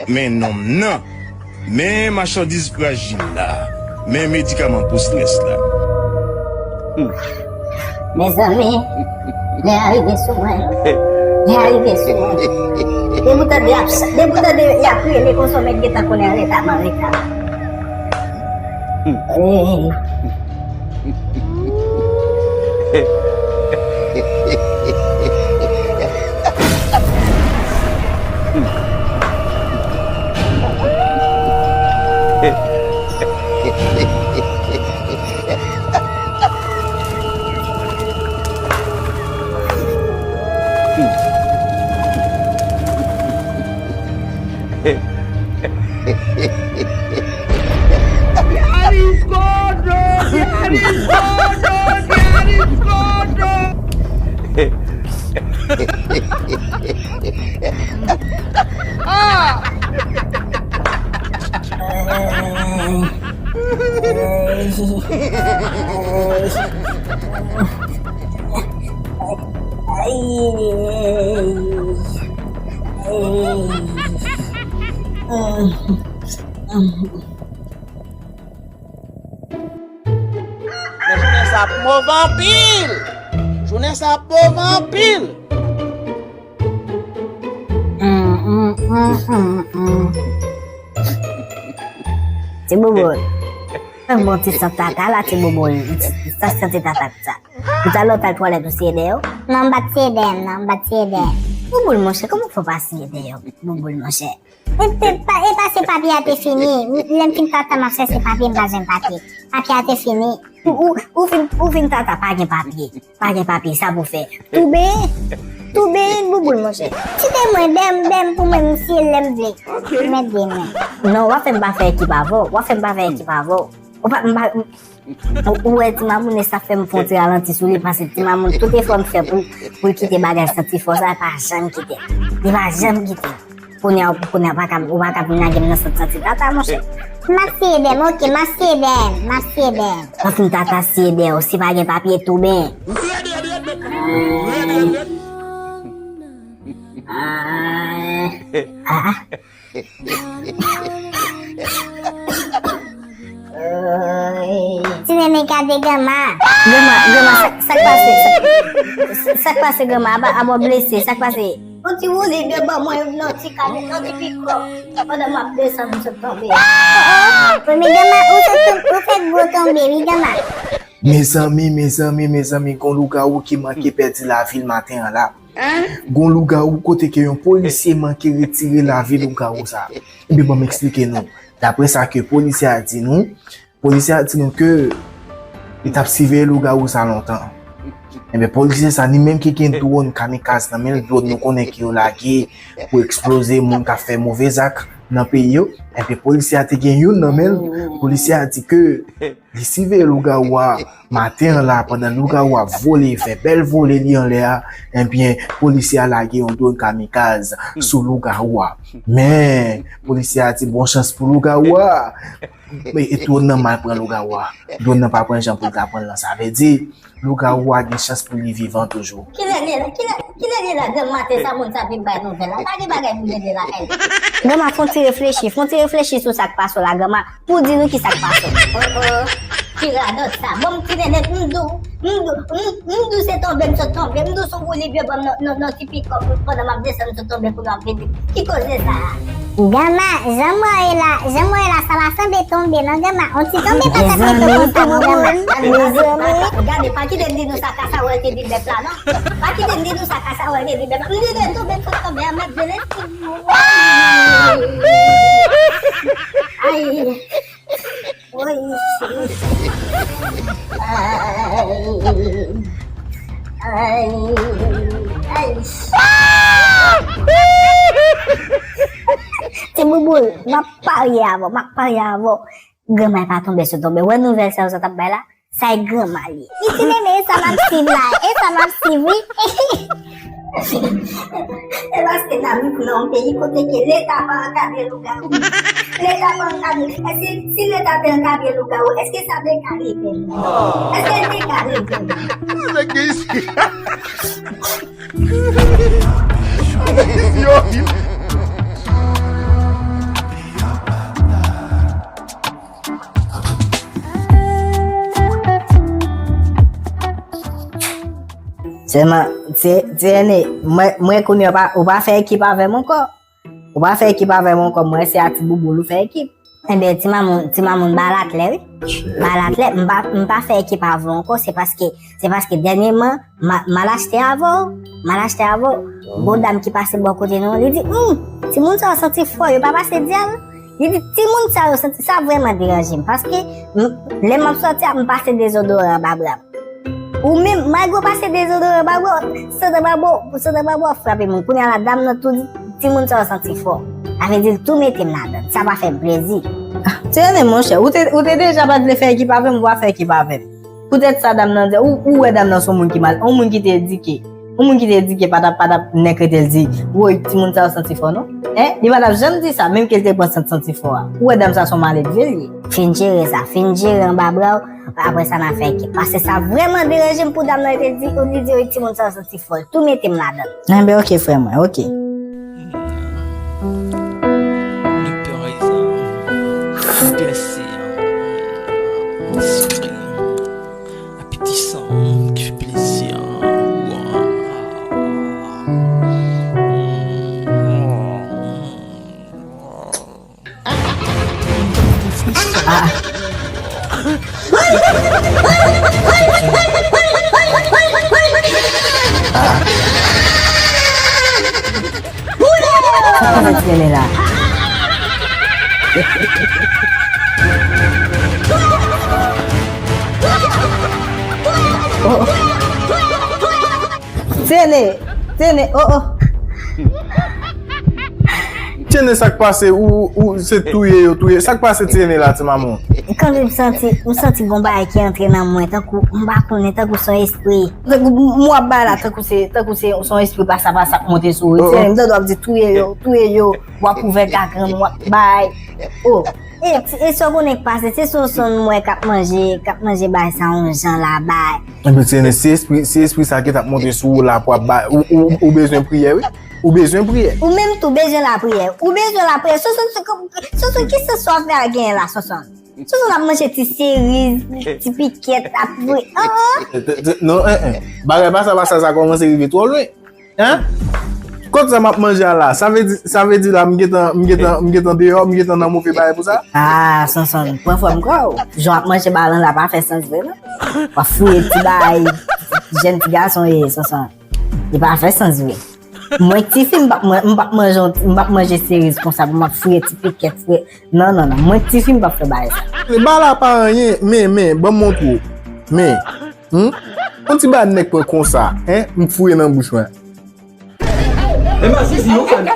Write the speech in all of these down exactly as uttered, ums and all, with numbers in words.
Men nonm nan, men machandiz frajil la, men medikaman pou strès la. Mezanmi, lè a rive sou mwen. Lè a rive sou mwen. Depi w tande y ap, depi w tande y ap rele konsa, w mèt gentan konnen leta m an reta. Hey. Men jounen sa ap move anpil. Jounen sa ap move anpil. Ti Bouboul. Fè m bon ti sant tata la, Ti Bouboul. Sa sant tata sa. Ou t al, ou t al twalèt ou siye dèyè w? Non, m pa t siye dèyè m, non, m pa t siye dèyè m. Bouboul, monchè, kòman w fè w pa siye dèyè w, Bouboul, monchè? E, e, pa, e pa se papye a te fini. Lè m fin tata, m ap chèche papye, m pa jwenn papye. Papye a te fini. Ou, ou, ou fin, ou fin tata, pa gen papye. Pa gen papye, sa pou fè. Touben, touben, Bouboul, monchè. Kite mwen, dèyè m, dèyè m pou mwen, m siye lè m vle. Mèt de mwen. Non, w ap fè m pa fè ekip avè w. W ap fè m pa fè ekip avè w. Ou pa, m pa, Ou, ou wè ti mamoune sa fè m fè yon ti ralanti sou li, paske ti mamoune, tout efò m fè pou, pou l kite bagay santi fò sa, li pa janm kite. Li pa janm kite. Kounye a, kounye a, pa ka, ou pa ka vin lage m nan sant santi tata, monchè. M ap siye dèyè m, oke, m ap siye dèyè m, m ap siye dèyè m. Anfen, tata siye dèyè w, si pa gen papye, touben. Ah, ah, ah. Ti nene gade granma. Granma, granma, sa, sa k pase? Sa, sa k pase granma? Aba, aba w blese, sa k pase? Yon ti woulib yo ban mwen nan ti kami, nan ti pikòp. Pandan m ap desann, m sot tonbe. Oh, oh. Men granma, ou sot tonbe, ou fè gwo tonbe, wi, granma. Mezanmi, mezanmi, mezanmi, gon lougawou ki manke pèdi lavi l maten an la. Gon lougawou kote ke yon polisye manke retire lavi lougawou sa. Ebyen, ban m eksplike nou. Daprè sa ke polisye a di nou, polisye a di nou ke li t ap siveye lougawou sa lontan. Ebyen, polisye sa, li menm ki gen dwòn kamikaz nan men l, dwòn nou konnen ke yo lage pou eksploze moun k ap fè move zak nan peyi yo. Ebyen, polisye a te gen youn nan men l. Polisye a di ke li siveye lougawou a maten an la, pandan lougawou a ap vole, fè bèl vole li anlè a, ebyen, polisye a lage yon dwòn kamikaz sou lougawou a. Men, polisye a di bon chans pou lougawou a. E, e dwòn nan mal pran lougawou a. Dwòn nan pa pran jan pou l ta pran l lan. Sa vle di, lougawou a gen chans pou li vivan toujou. Kilè li ye la? Kilè, kilè li ye la? Granm maten sa moun sa vin bay nouvèl la. Pa gen bagay pou rele lakay li. Granma, fè yon ti reflechi. Fè yon ti reflechi sou sa k pase w la, granma. Pou di nou kisa k pase. Oh, oh. Ki radòt sa? Bon, m ti nènèt, m di w, m di w, m, m di w se tonbe m sot tonbe. M di w se yon woulib yo ban m nan, nan, nan ti pikòp pandan m ap desann, m sot tonbe pou nou ap vini. Ki koze sa a? Granma, jan m wè w ye la, jan m wè w ye la, sa pa sanble tonbe non, granma. On ti tonbe pa ka fè tonbe konsa non, granma. Gade, pa, pa, pa, gade, pa kite m di nou sa Kasawòl te di bèf la non. Pa kite m di nou sa Kasawòl te di bèf la. M di nou tonbe, m sot tonbe, a m ap vini. Ay. Woy. Ay. Ay. Ay. Ti Bouboul, m ap parye avè w, m ap parye avè w. Granma pa tonbe sou tonbe. Wè nouvèl sa yo zòt ap bay la? Sa e granma li ye. Li di, nene, e sa m ap swiv la, e sa m ap swiv, wi. E paske n ap viv nan yon peyi kote ke Leta pa ankadre lougawou. Leta pa ankadre. Èske si Leta te ankadre lougawou, èske sa te ka rive? Èske l te ka rive? Nèg gen isi. Nèg gen isi, yo. Sèlman, ti, ti Rene, mwen, mwen kounye a, ou pa, ou pa fè ekip avè m ankò. Ou pa fè ekip avè m ankò, mwen se a Ti Bouboul ou fè ekip. Enben, Ti Mamoun, Ti Mamoun ba l aklè, wi. Ba l aklè, m pa, m pa fè ekip avè w ankò, se paske, se paske dènyèman, m a, m al achte avè w, m al achte avè w. Gon dam ki pase bò kote nou, li di, hum, timoun sa yo santi fò, yo pa pase dyal. Li di, timoun sa yo santi, sa vrèman deranje m, paske m, lè m ap sòti a, m pase dezodoran anba bra m. Ou menm, malgre w pase dezodoran anba bra w, sant anba bra w, sant anba bra w frape moun. Kounye a la, dam nan tou di, timoun sa yo santi fò. Sa vle di l tou mete m ladan l. Sa pa fè m plezi. Ti Rene, monchè, ou te, ou te deja pa t vle fè ekip avè m, ou pa fè ekip avè m. Poutèt sa dam nan di, ou, ou wè dam nan se yon moun ki mal, yon moun ki te edike. Yon moun ki te edike pa t ap, pa t ap nèk rete l di, woy, timoun sa yo santi fò, non? Hein? Li pa t ap janm di sa, menm ke l te pran sant santi fò a. Ou wè dam sa se yon maledve l ye. Fin jere sa, fin jere anba bra w, apre sa n a fè ekip. Paske sa vrèman deranje m pou dam nan te di, li di, woy, timoun sa yo santi fò. Tou mete m ladan l. Enben, oke, frè mwen, oke. Le père Isa, glase, sukre, apetisan, ki fè plezi. Sa fè ti Rene la? Oh, oh. Ti Rene, Ti Rene, oh, oh. Ti Rene, sa k pase? Ou, ou se touye yo touye. Sa k pase, Ti Rene la, Ti Mamoun? Kanpe, m santi, m santi gon bagay ki antre nan mwen, tankou, m pa konnen, tankou son espri. Tankou m ap bay la, tankou se, tankou se son espri pasa pasa k monte sou ou. Ti Rene, m tande w ap di touye yo, touye yo. W ap ouvè gagrann, w ap bay. Oh. E, e sa w konnen k pase, se son son mwen k ap manje, k ap manje bay sa yon jan la bay. Ebyen, Ti Rene, si espri, si espri sa ki t ap monte sou ou la pou ap bay, ou, ou, ou bezwen priyè, wi. Ou bezwen priyè. Ou menm tou bezwen lapriyè. Ou bezwen lapriyè. Sonson, Sonson, Sonson, ki sans sa w ap fè a genyen la, Sonson? Sonson ap manje ti seriz, ti pikèt, ap vre. An, an. Non, en, en. Bagay pasa, pasa sa kòmanse rive twò lwen. Hein? Kot sa m ap manje a la? Sa vle di, sa vle di la, m gentan, m gentan, m gentan deyò, m gentan nan move bagay pou sa? Ah, Sonson, pran fòm kò w. Jan w ap manje balan la pa fè sans vre, non. W ap fouye ti bagay, jèn ti gason ye, Sonson. Li pa fè sans vre. Mwen k tifi, m p ap, mwen, m p ap manje, m p ap manje seriz konsa pou m ap fouye ti pikèt, fouye. Non, non, non. Mwen k tifi, m p ap fè bagay sa. Ba la pa anyen, men, men, ban m montre w. Men, hmm? On ti bagay nèg pran konsa, hein? M fouye nan bouch mwen. E masisi yo fè m.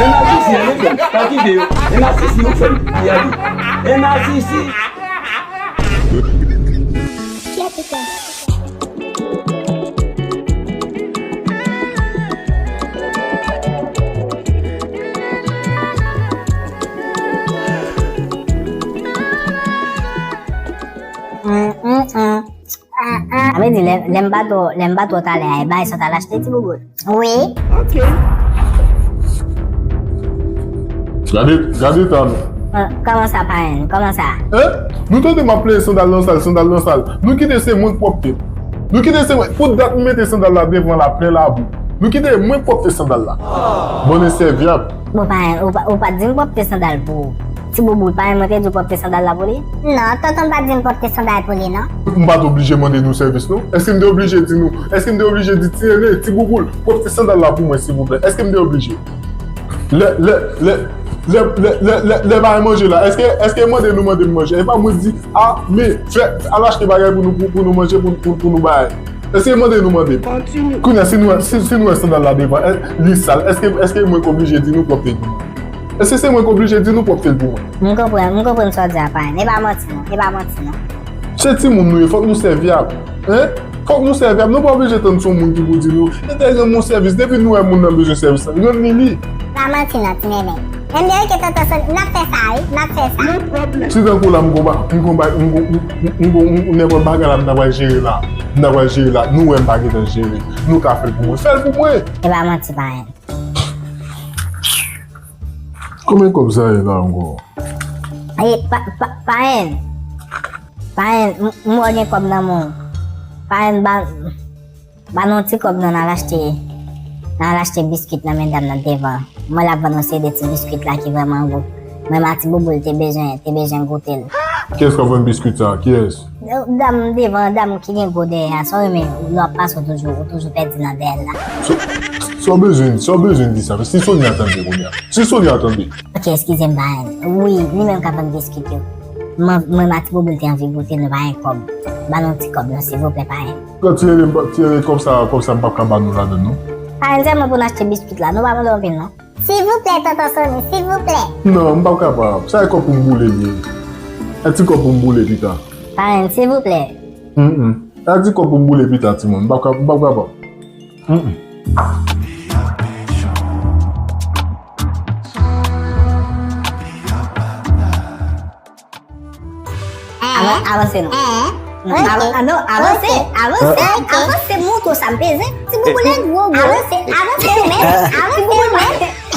E masisi yo fè m. Pa kite yo. E masisi yo fè m. Gade. E masisi. Sa vle di, lè, lè m pa twò, lè m pa twò talè a, e bagay sa w t al achte, Ti Bouboul? Wi. Ok. Gade, gade tan nou. Ah, kòman sa, parenn? Kòman sa? Hein? Nou tande m ap plede sandal nan sal, sandal nan sal. Nou kite se mwen k pwòpte. Nou kite se mwen. Pou dat m mete sandal la devan la plen labou. Nou kite mwen k pwòpte sandal la. Bon ensèvyab. Bon, parenn, ou pa, ou pa t di m pwòpte sandal pou ou. Ti Bouboul, parenn mwen te di w pwòpte sandal la pou li? Non, tonton m pa t di m pwòpte sandal pou li, non. M pa t oblije mande nou sèvis, non. Èske m te oblije di nou, èske m te oblije di Ti Rene, Ti Bouboul, pwòpte sandal la pou mwen, silvouplè? Èske m te oblije? Lè, lè, lè, lè, lè, lè, lè, lè bagay manje la, èske, èske mande nou mande m manje? E pa mwen di, a, men, fè, al achte bagay pou nou, pou, pou nou manje, pou, pou, pou nou bay. Èske mande nou mande m? Kounye a, si nou, si, si nou wè sandal la devan, è, li sal, èske, èske mwen k oblije di nou pwòpte l pou mwen? Èske se mwen k oblije di nou pwòpte l pou mwen? M konprann, m konprann sa w di a, parenn. E pa manti non, e pa manti non. Se timoun nou ye, fòk nou sèvyab. Hein? Fòk nou sèvyab. Nou pa oblije tann se yon moun ki pou di nou, e tèl rann mwen sèvis. Depi nou wè moun nan bezwen sèvis la, rann li li. Pa manti non, ti nènè. Enben, oke, tonton Sony, n ap fè sa, wi, n ap fè sa. Si tankou la, m gon ba-, m gon ba-, m gon, m, m, m gon, m, nèpòt bagay la, m ta pral jere la. M ta pral jere la. Nou wè m pa gentan jere. Nou ka fè l pou mwen. Fè l pou mwen. E pa manti, parenn. Konbyen kòb sa ye la ankò? E, pa, pa, parenn. Parenn, m, m wè w gen kòb nan men w. Parenn, ba, Ba nou ti kòb non, n al achte, n al achte biskit nan men dam nan devan. Mwen l ap vann yon seri de ti biskit la ki vrèman gou. Mwen, Mati Bouboul te bezwen, te bezwen goute l. Kiyès k ap vann biskit sa? Kiyès? Dam devan, dam ki gen gwo dèyè a, sa w renmen, lè w ap pase, w toujou, w toujou pèdi nan dèyè l la. Sa w bezwen, sa w bezwen di sa? Si Sonia tande kounye a. Si Sonia tande. Ok, eskize m, parenn. Wi, li menm k ap vann biskit yo. Mwen, mwen, Mati Bouboul te anvi goute, nou pa gen kòb. Ba nou ti kòb non, silvouplè, parenn. Ti rele, ti rele kòb sa, kòb sa m p ap ka ba nou ladann non. Parenn, sèlman pou n achte biskit la, nou pa mande anpil non. Silvouplè, tonton Sony, silvouplè. Non, m p ap kapab. Sa e kòb pou m boule li ye. E ti kòb pou m boule pita. Parenn, silvouplè. Mm, mm. E ti kòb pou m boule pita, timoun. M p ap ka, m p ap kapab. Mm, mm. Avan-, avanse non. Non, ok. Avan-, ah, non, avanse, ok, avanse, ok, avanse, montre w sa m peze. Ti Bouboul gwo, gwo. Avanse, avanse ou menm, avanse ou menm.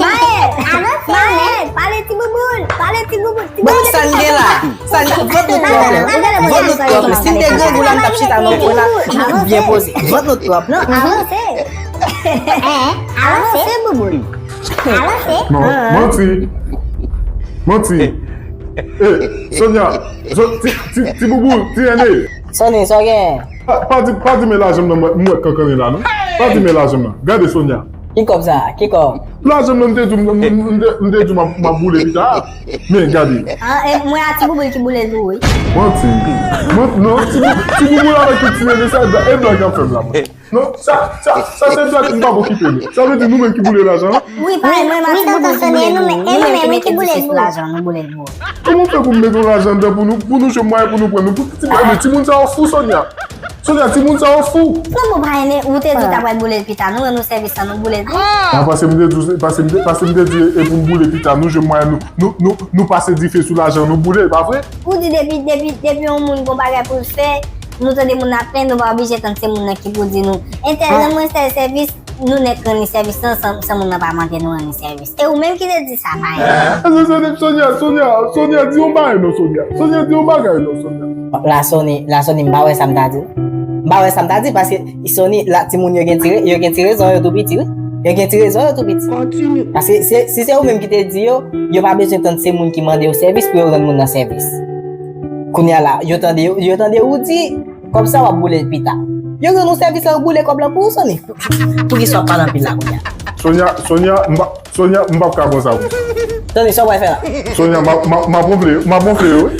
Maèl, avanse ou menm. Maèl, pale Ti Bouboul, pale Ti Bouboul, Ti Bouboul. Bon, sa n gen la? Sa n gen? Vant nou twòp la. Vant nou twòp la. Si n te grangou la, n t ap chita nan kwen la, nou byen poze. Vant nou twòp. Non, avanse. Avanse, Bouboul. Avanse. Non, manti. Manti. Eh, Sonia, so, ti, ti, Ti Bouboul, ti Rene. Sony, sa w gen? Pa, pa di, pa di men lajan m nan, mwen, mwen kankannen la, non. Pa di men lajan m nan. Gade, Sonia. Ki kòb sa? Ki kòb? Lajan m nan, m te di, m, m, m, m te, m te di, m ap, m ap boule pita. Men, gade. Ah, e mwen a Ti Bouboul ki boule tou, wi. Manti. Mant-, non, Ti Bou-, Ti Bouboul avèk tout ti nene sa, e blag y ap fè m la, mwen. Non, sa, sa, sa se blag, m p ap okipe nou. Sa vle di nou menm ki boule lajan an? Wi, parenn, mwen, Mati Bouboul ki boule nou. E nou menm ki mete dife sou lajan, nou boule nou. Kòman w fè pou m mete yon lajan anndan pou nou, pou nou jwenn mwayen pou nou pran nou? Pou ti, men timoun sa yo fou, Sonia. Sonia, timoun sa yo fou. Non, bon, parenn, ou te di w ta pral boule l pita, nou rann nou sèvis lan, nou boule l tou. Ah, paske m te di, paske m te, paske m te di, e pou n boule pita, nou jwenn mwayen, nou, nou, nou, nou pase dife sou lajan, nou boule, pa vre? Ou di depi, depi, depi yon moun gon bagay pou l fè, nou tande moun ap plenn, nou pa oblije tann se moun nan ki pou di nou, entèl rann mwen tèl sèvis, nou nèk rann li sèvis lan san, san moun nan pa mande nou rann li sèvis. E ou menm ki te di sa, Mayen? Sonia, Sonia, Sonia, di yon bagay non, Sonia. Sonia, di yon bagay non, Sonia. La Sony, la Sony, m pa wè sa m ta di. M pa wè sa m ta di, paske Sony, la, timoun yo gen ti re-, yo gen ti rezon, yo tou piti, wi. Yo gen ti rezon, yo tou piti. Paske se, si se ou menm ki te di yo, yo pa bezwen tann se moun ki mande yo sèvis pou yo rann moun nan sèvis. Kounye a la, yo tande, yo tande ou di, kòb sa w ap boule l pita. Yo rann ou sèvis la, yo boule kòb la pou ou, Sony. Poukisa w ap pale anpil la kounye a? Sonia, Sonia, m pa, Sonia, m p ap ka konsa pou. Sony, sa w pral fè la? Sonia, m ap, m ap, m ap wonfle, m ap wonfle yo, wi.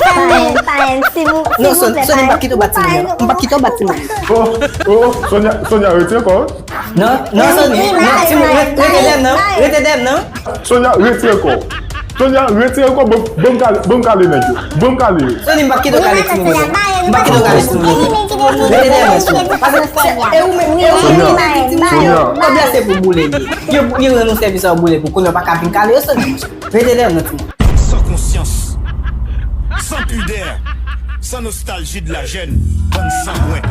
Parenn, parenn, silvouplè. Non, Sony, Sony, m p ap kite w bat timoun yo. M p ap kite w bat timoun yo. Oh, oh, Sonia, Sonia, retire kò w. Non, non, Sony, non, timoun, rete dèyè m nan, rete dèyè m nan. Sonia, retire kò w. Sonia, retire kò w, ban m, ban m kale, ban m kale nèg yo. Ban m kale yo. Sony, m p ap kite w kale timoun yo. M p ap kite w kale timoun yo. Rete dèyè mwen, Sony. Paske se, e ou menm, e ou menm ki di timoun yo. Kòb la se pou boule li. Yo, yo rann nou sèvis sa yo boule pou kounye a w pa ka vin kale yo, Sony. Rete dèyè mwen, timoun. Sans conscience, sans pudeur, sans nostalgie de la jeune, bann sangwen.